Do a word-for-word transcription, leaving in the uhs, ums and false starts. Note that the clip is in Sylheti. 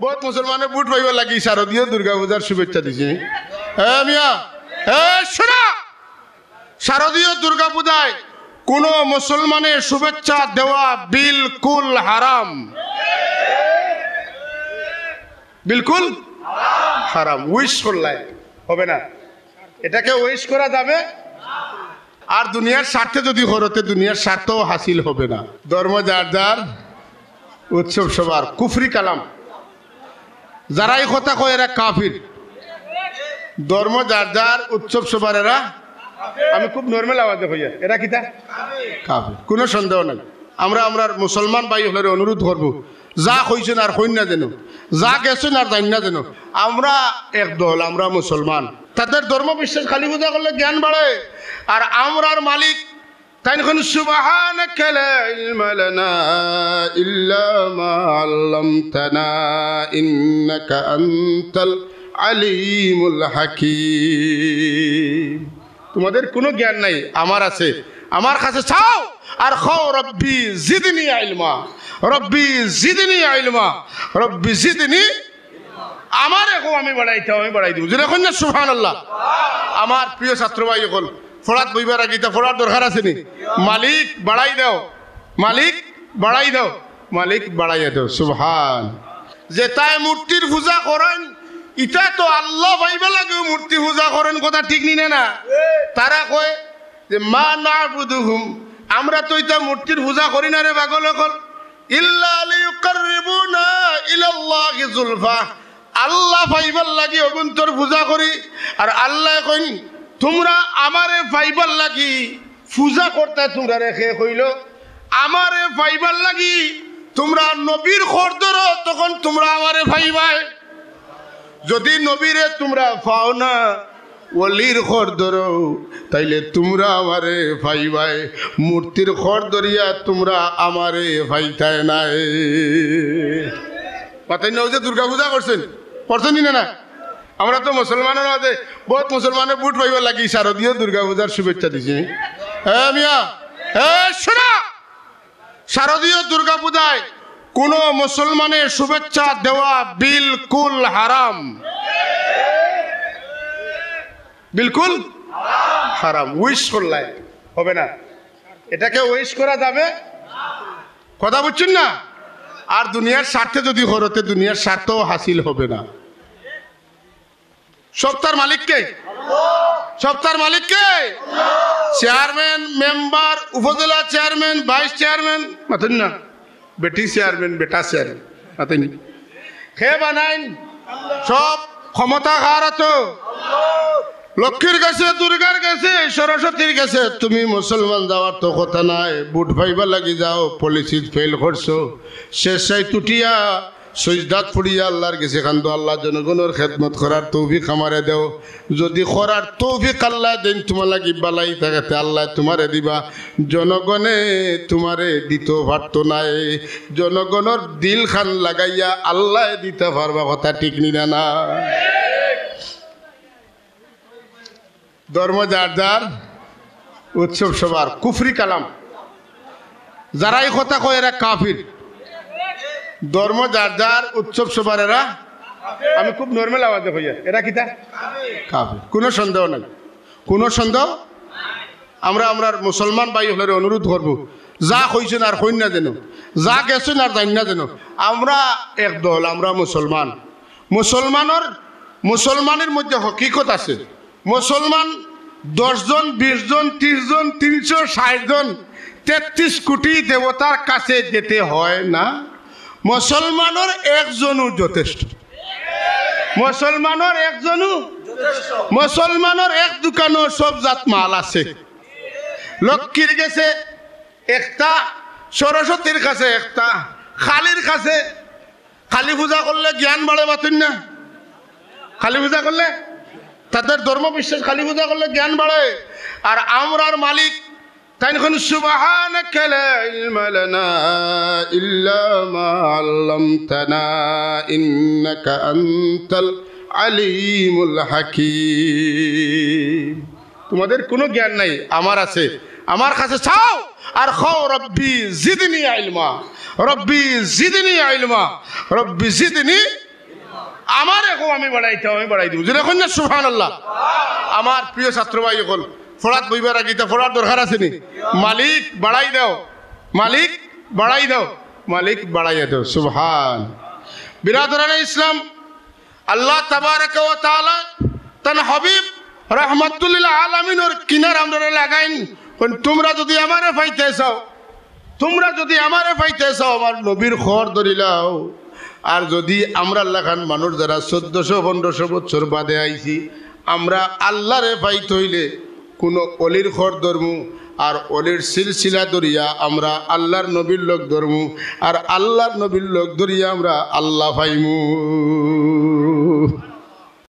বহুত মুসলমানে ভোট পাইবার লাগি শারদীয় দুর্গা পূজার শুভেচ্ছা দিছে। এ মিয়া, এ শোনা, শারদীয় দুর্গা পূজায় কোনো মুসলমানের শুভেচ্ছা দেওয়া বিলকুল হারাম, বিলকুল হারাম। উইশ করলাই হবে না, এটাকে উইশ করা যাবে। আর দুনিয়ার স্বার্থে যদি করো, তে দুনিয়ার স্বার্থও হাসিল হবে না। ধর্ম যার যার, উৎসব সবার, কুফরি কালাম। যারা এই কথা কয়, এরা কাফির। ধর্ম যার যার, উৎসব সবার, এরা, আমি খুব নরমাল আওয়াজে কইয়ার, এরা কিতা? কাফির, কোনো সন্দেহ নাই। আমরা আমরার মুসলমান ভাই অকলরে অনুরোধ করব, যা কইছইন আর কইন না যেন, যা গেছইন আর যাইন না যেন। আমরা এক দল, আমরা মুসলমান। তাদের ধর্ম বিশ্বাস, কালী পূজা করলে জ্ঞান বাড়ে। আর আমরার মালিক তাইন কইন, "সুবহানাকা লা ইলমা লানা ইল্লা মা আল্লামতানা ইন্নাকা আনতাল আলিমুল হাকিম।" তোমাদের কোনো জ্ঞান নাই, আমার আছে। আমার কাছে চাও আর কও, "রব্বি জিদনি ইলমা, রব্বি জিদনি ইলমা, রব্বি জিদনি।" আমারে কও, আমি বাড়াইতাম, আমি বাড়াই দিব। জোরে কইন না সুবহানাল্লাহ। আমার প্রিয় ছাত্র ভাই অকল, পড়াত বইবার আগে ইতা পড়ার দরকার আছে নি? মালিক বাড়াই দাও, মালিক বাড়াই দাও, মালিক বাড়াইয়া দাও। সুবহান। যেতায় মূর্তির পূজা করইন, ইতায় তো আল্লাহ পাইবার লাগিও মূর্তি পূজা করইন, কথা ঠিক নি না? না, তারা কয় যে, "মা না'বুদুহুম, আমরা তো ইতা মূর্তির পূজা করি না রে পাগল অকল, ইল্লা লিয়ুকাররিবুনা ইলাল্লাহি যুলফা।" আল্লাহ পাইবার লাগি অগুইন্তর পূজা করি। আর আল্লায় কইন, "তোমরা আমারে পাইবার লাগি পূজা করতায় তোমরারে কে কইলো? আমারে পাইবার লাগি তোমরা নবীর খর ধরো, তখন তোমরা আমারে পাইবায়। যদি নবীরে তোমরা পাও না, ওলির খর ধরো, তাইলে তোমরা আমারে পাইবায়। মূর্তির খর ধরিয়া তোমরা আমারে পাইতায় নায়।" মাতাইন না, ওই যে দুর্গা পূজা করছইন, করছইন নি না? না, আমরা তো মুসলমানের মাঝে বহুত মুসলমানে ভোট পাইবার লাগি শারদীয় দুর্গা পূজার শুভেচ্ছা দিছি। এ মিয়া, এ শোনা, শারদীয় দুর্গা পূজায় কোনো মুসলমানের শুভেচ্ছা দেওয়া বিলকুল হারাম, বিলকুল হারাম। উইশ করলাই হবে না, এটাকে উইশ করা যাবে, কথা বুঝছইন না? আর দুনিয়ার স্বার্থে যদি করো, তে দুনিয়ার স্বার্থও হাসিল হবে না। সত্তার মালিক কে? সত্তার মালিক কে? চেয়ারম্যান, মেম্বার, উপজেলা চেয়ারম্যান, ভাইস চেয়ারম্যান, মাতইন না? বেটি চেয়ারম্যান, বেটা চেয়ারম্যান, মাতইন না? কে বানাইন? সব ক্ষমতা কার আতো? লক্ষ্মীর গেছে, দুর্গার গেছে, সরস্বতীর গেছে। তুমি মুসলমান যাওয়ার তো কথা নাই, ভোট পাইবার লাগি যাও, পলিসিত ফেইল করছো, শেষ চাই তুটিয়া সইজদাত পড়িয়া আল্লাহর গেছে কান্দো, "আল্লাহ, জনগণর খেদমত করার তৌফিক আমারে দেও।" যদি করার তৌফিক আল্লায় দেইন, তোমার লাগি বালাই থাকে, তে আল্লায় তোমারে দিবা। জনগণে তোমারে দিতো পারতো নায়। জনগণর দিল খান লাগাইয়া আল্লায় দিতা পারবা, কথা ঠিক নি না? না। ধর্ম যার যার, উৎসব সবার, কুফরি কালাম। যারা এই কথা কয়, এরা কাফির। ধর্ম যার যার, উৎসব সবার, এরা, আমি খুব নরমাল আওয়াজে কইয়ার, এরা কিতা? কাফির, কোনো সন্দেহ নাই, কোনো সন্দেহ। আমরা আমরার মুসলমান ভাই অকলরে অনুরোধ করব, যা কইছইন আর কইন না যেন, যা গেছইন আর যাইন না যেন। আমরা এক দল, আমরা মুসলমান। মুসলমানর, মুসলমানের মধ্যে হকিকত আছে। মুসলমান দশ জন, বিশ জন, ত্রিশ জন, তিনশো ষাট জন, তেত্রিশ কোটি দেবতার কাছে যেতে হয় না। মুসলমানর একজনও যথেষ্ট। মুসলমানর একজনও, মুসলমানর এক দোকানো সব জাত মাল আছে। লক্ষ্মীর গেছে একটা, সরস্বতীর কাছে একটা, কালীর কাছে। কালী পূজা করলে জ্ঞান বাড়ে, মাতইন না? কালী পূজা করলে, তাদের ধর্ম বিশ্বাস, কালী পূজা করলে জ্ঞান বাড়ে। আর আমরার মালিক তাইন কইন, "সুবহানাকা লা ইলমা লানা ইল্লা মা আল্লামতানা ইন্নাকা আনতাল আলিমুল হাকিম।" তোমাদের কোনো জ্ঞান নাই, আমার আছে। আমার কাছে চাও আর কও, "রব্বি জিদনি ইলমা, রব্বি জিদনি ইলমা, রব্বি জিদনি।" আমারে কও, আমি বাড়াইতাম, আমি বাড়াই দিমু। জোরে কইন না সুবহানাল্লাহ। আমার প্রিয় ছাত্র ভাই অকল, পড়াত বইবার আগে ইতা পড়ার দরকার আছে নি? মালিক বাড়াই দেও, মালিক বাড়াই দেও, মালিক বাড়াইয়া দেও। সুবহান। বিরাদরানে ইসলাম, আল্লাহ তাবারাকা ওয়া তাআলা তান হাবিব রাহমাতুল্লিল আলামিনর কিনার আমরারে লাগাইন। কইন, তুমরা যুদি আমারে পাইতায় চাও, তুমরা যুদি আমারে পাইতায় চাও, আমার নবীর খর ধরিলাও। আর যুদি আমরার লাখান মানুষ যারা চৌদ্দশো পনরোশো বছর বাদে আইছি, আমরা আল্লারে পাইতে অইলে কুনু অলির খর ধরমু, আর অলির সিলসিলা ধরিয়া আমরা আল্লার নবীর লগ ধরমু, আর আল্লার নবীর লগ ধরিয়া আমরা আল্লা পাইমু।